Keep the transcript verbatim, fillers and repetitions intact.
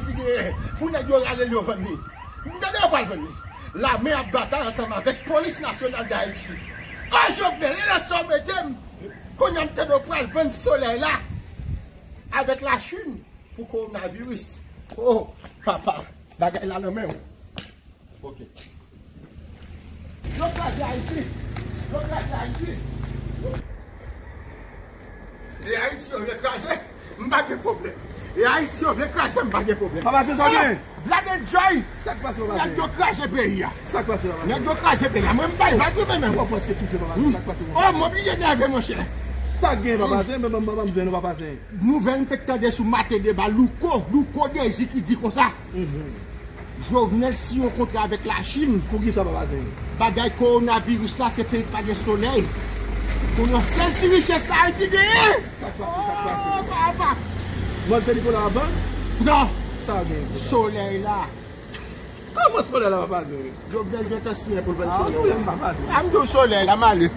Ti genyen, pou nèg yo rale l yo vann li. M tande yo pral vann li. Lame ap batay ansanm avèk Polis Nasyonal d Ayiti. O Jovenel, e nan sa w mete m. Kounye a m tande yo pral vann Solèy la avèk Lachin pou kowonaviris. O papa, bagay la nan men w. Ok. Yo kraze Ayiti. Yo kraze Ayiti. E Ayiti yo vle kraze, m pa gen pwoblèm. E Ayiti yo vle kraze, m pa gen pwoblèm. Papa Zen, sa w gen? Vlad Joy. Sa k pase, Papa Zen? Nèg yo kraze peyi a. Sa k pase, Papa Zen? Nèg yo kraze peyi a. Mwen m bay vag wi, men men. Papa, èske touche, Papa Zen? Sa k pase, Papa Zen? O, m oblije nève, monchè. Sa k gen, Papa Zen? Men, men, men, men, men, Papa Zen. Nouvèl m fèk tande sou Maten Deba, Louko, Louko Dezi ki di konsa. Jovenel siyen yon kontra avèk Lachin. Poukisa, Papa Zen? Bagay kowonaviris la, se peyi k pa gen solèy. Pou yon sèl ti richès la Ayiti genyen. Sa k pase, sa k pase? O papa. Mwen se Nicolas Labanne? Non. Sa gen? Solèy la. Kòman solèy la, Papa Zen? Jovenel gentan siyen pou l vann solèy la. A m di w solèy la, m ale.